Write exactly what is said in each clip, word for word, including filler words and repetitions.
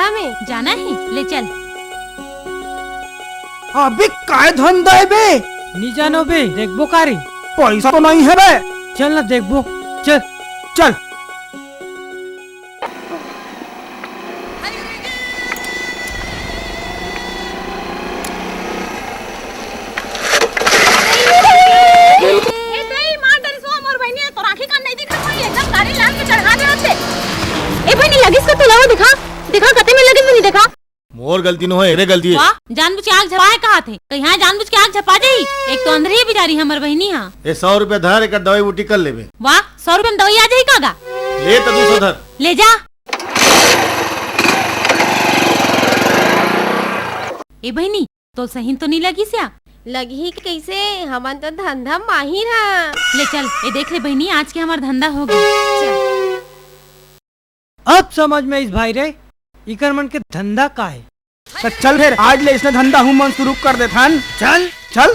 हमें जाना है, ले चल। अबे काय धंधा है बे? नी जानो बे, देखबो का रे? पैसा तो नहीं है बे। चल ना देखबो, चल। चल। ए, तोई मार डरिस वो मोर बहिनी, तोर आँखी कान नहीं दिखत होई, एकदम गाड़ी लान के चढ़ा दे होते। ए बहिनी, लगिस का तोला वो दिखा, दिखा कते में लगिस बहिनी, दिखा। मोर गलती नो है, एरे गलती है। वाह, जानबूझ के आग झपाए कहा थे, कहीं जानबूझ के आग झपा जाई। एक तो अंधरी है बेचारी हमर बहिनी हा। ए, सौ रुपया धर, एकर दवाई बूटी कर लेबे। वाह, सौ रुपया में दवाई आ जाई का गा? ले तो दो सौ धर। ले जा। ए बहिनी, तो सही तो नहीं लगिस या? लगही कइसे? हमन तो धंधा माहिर हा। ले चल, ए देख ले बहिनी, आज के हमार धंधा हो गया। चल। अब समझ में आइस भाई रे, इकर मन के धंधा का है। तो चल फिर, आज ले इसने धंधा हमन शुरू कर देथन। चल। चल।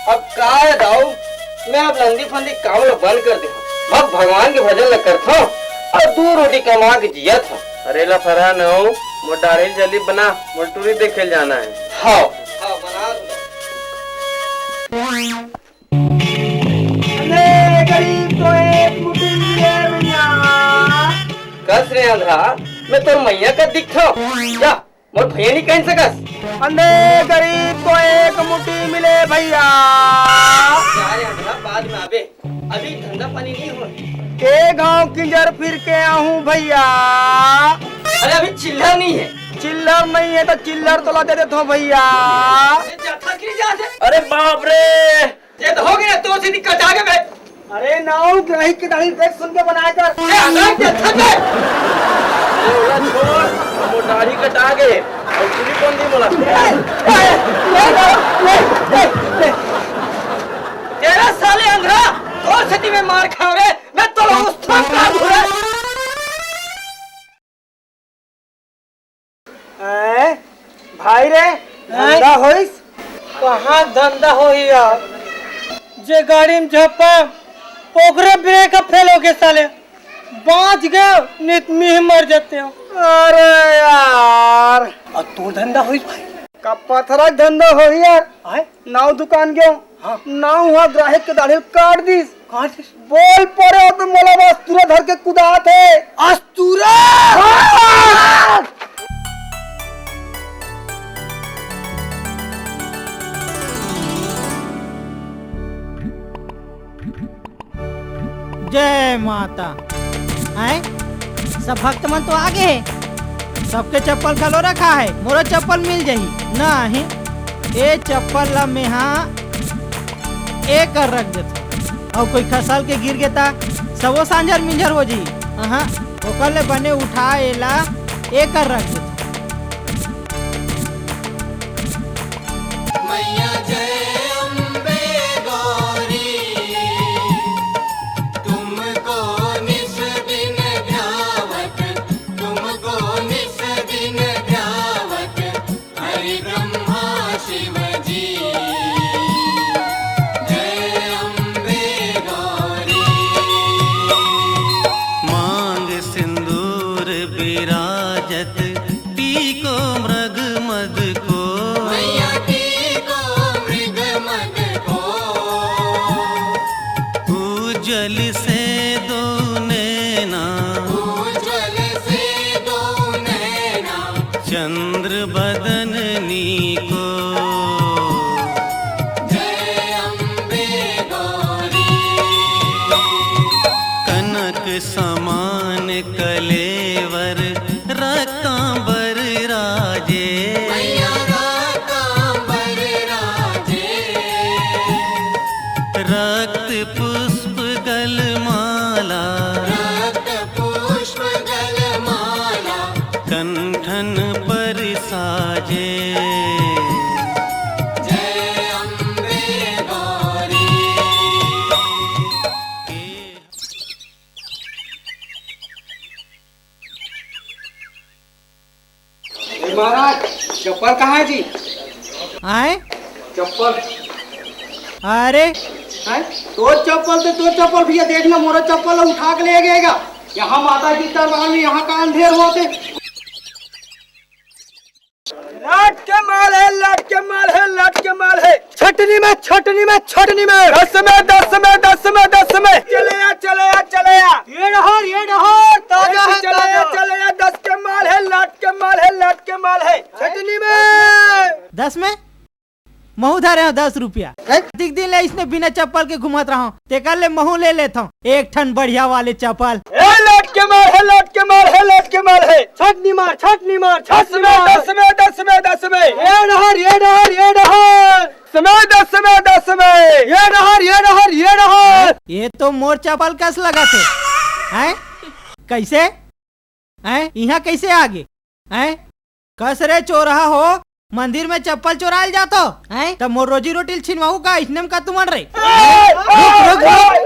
अब का है दाऊ, मैं अब लंदी फंदी काम ल बंद कर दे हूँ। अब भगवान के भजन ल करथो और दू रोटी कमा के जियत हूँ। अरे लफरा नऊ, मोर दाढ़ी जल्दी बना, मोर टूरी देखे ल जाना है। हाँ। हाँ, बना दूँ। अरे गरीब को एक मुट्ठी मिले भैया। कस रे अंधरा, मैं तोर मैया का दिखथो? जा, मोर भैया नहीं कह सकस। अंधे गरीब को एक मुट्ठी मिले भैया। जा रे अंधरा, बाद में आबे, अभी धंधा पानी नहीं हो। के गांव किंजर फिर के आहूं भैया। अरे अभी चिल्लर नहीं है। चिल्लर नहीं है तो चिल्लर तोला दे देथो भैया। अरे जाथा कि नहीं जाथे? अरे बाप रे, ये तो हो गया, तो सीधी कटा के बैठ। अरे नाऊ, ग्राहक के दाढ़ी देख सुन के बनाया कर। ए, हटा के, हटा के। ए, ओला छोड़, वो दाढ़ी कटा के, और चुरी कौन दी बोला? तेरा साले अंधरा, दो छती में मार खाओ रे, मैं तो उस थोक का घुरा। ए, भाई रे, हैं? धंधा होइस? कहाँ धंधा होही यार? जे गाड़ी में झपा, ओकरे ब्रेक फेल हो गए साले। बाँच गए, नहीं तो मैं ही मर जाते हो। अरे यार। और तोर धंधा होइस भाई? का पथरा के धंधा होही यार? आय? नाऊ दुकान गयो। हाँ। नाऊ वहाँ ग्राहक के दाढ़ी काट दिस। काट दिस? बोल पड़े हो तो मोला अस्तूरा धर के कुदात हे। अस्तूरा? हाँ। जय माता। हैं? सब भक्त मन तो आ गए हे। सबके चप्पल घलो रखा है, मोरो चप्पल मिल जाही। नहीं, ए चप्पल ला मेहा ए कर रख देथो। अउ कोई खसल के गिर गे ता सबो सांझर मिंझर हो जी। अहाँ, ओकर ले बने उठा एला ए कर रख देथो। मैया जय अम्बे गौरी, तुमको निस दिन ध्यावत, तुमको निस दिन ध्यावत, हरि ब्रह्मा शिव जी। जय अम्बे गौरी। मांग सिंदूर विराजत, टीको मृग मद को। मैया टीको मृग मद को। उज्जल से दो नैना। उज्जल से दो नैना। चंद्र बदन नीको। जय अम्बे गौरी। कनक समान कलेवर रक्तांबर राजे। मैया रक्तांबर राजे। रक्त पुष्प गलमाला। रक्त पुष्प गलमाला। कंठन पर साजे। जय अम्बे गौरी। ए महाराज, चप्पल कहाँ है जी? आए? चप्पल। अरे। हैं? तोर चप्पल तो तोर चप्पल भैया, देखना मोरा चप्पल ला उठा के ले गएगा। यहाँ माता की दरबार में यहाँ का अंधेर होते। लट के माल है, लट के माल है, लट के माल है। छटनी में, छटनी में, छटनी में। दस में, दस में, दस में, दस में। चले आ, चले आ, चले आ। ये डहर, ये डहर, ताजा है, चले आ, ताजा। चले आ, दस के माल है, लट के माल है, लट के माल है। छटनी में। दस में? महू धरे हंव दस रुपया। हैं? कतिक दिन ले इसने बिना चप्पल के घूमत रहंव, तेकर ले महू ले लेथंव एक ठन बढ़िया वाले चप्पल। ए, लट के माल है, लट के माल है, लट के माल है। छटनी मार, छटनी मार, दस छटनी में, मार। दस में, दस में, दस में। ये डहर, ये डहर, ये डहर। दस में, दस में, दस में। ये डहर, ये डहर, ये डहर। ये तो मोर चप्पल कस लगत हे। हैं? कइसे? हैं? इहाँ कइसे आगे? हैं? कस रे चोरहा हो, मंदिर में चप्पल चोराय ल जाथो, हैं? त मोर रोजी रोटी ल छिनवाहू का? इसने म का तुमन रे? रुक, रुक, रुक।